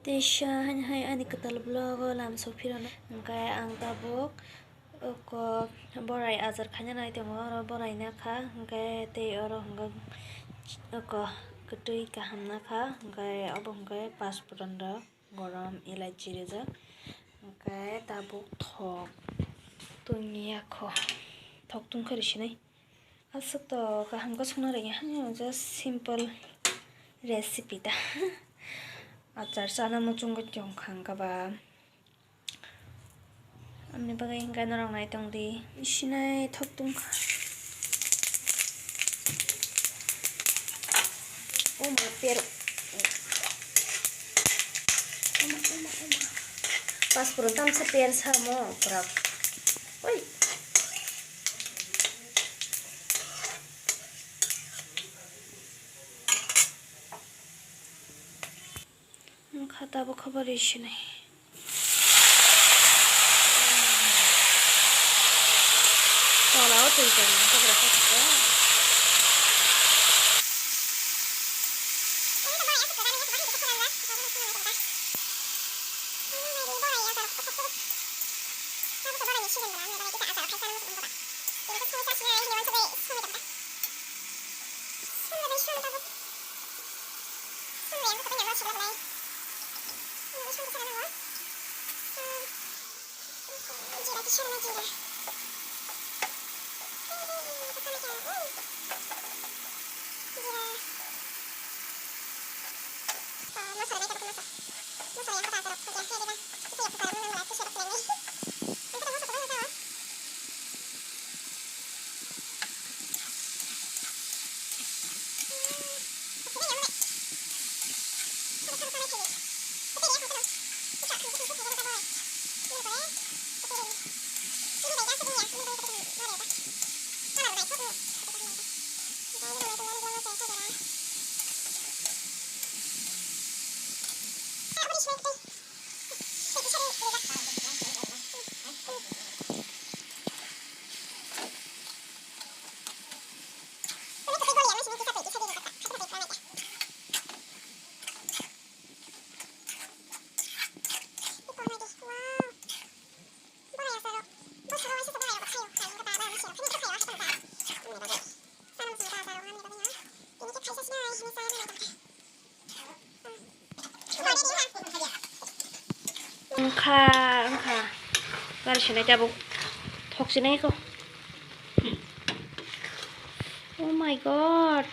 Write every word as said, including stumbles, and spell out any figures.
Teisa haini hai ani kwtal vlog o lam sok phirano. Hwnkhe ang tabuk oko borai ajar khaina nai tongo, oro borai nakha, hwnkhe tei oro hwnkhe oko kwtwi kaham nakha, hwnkhe obo hwnkhe pasphuran rok, gorom, elaichi rijak, hwnkhe tabuk thok tungya kho, thok tungkha ri sinai. Aswk to kaham khe songna rwngya, just simple recipe ta. Achar chana muchungwi tongkha hwnkhe ba. Amni bagwi hwnkhe norok nai tong di. Sinai thok tungkha. Oma per. Oma, oma, oma. Pasphuran tamsa per samo kwrak. Oi. Wngkha tabuk khe bo ri sinai. Tola o twi tongmani kok rw kha. Wngkha, wngkha. Gari sinai tabuk thok sinai kho. Oh my God.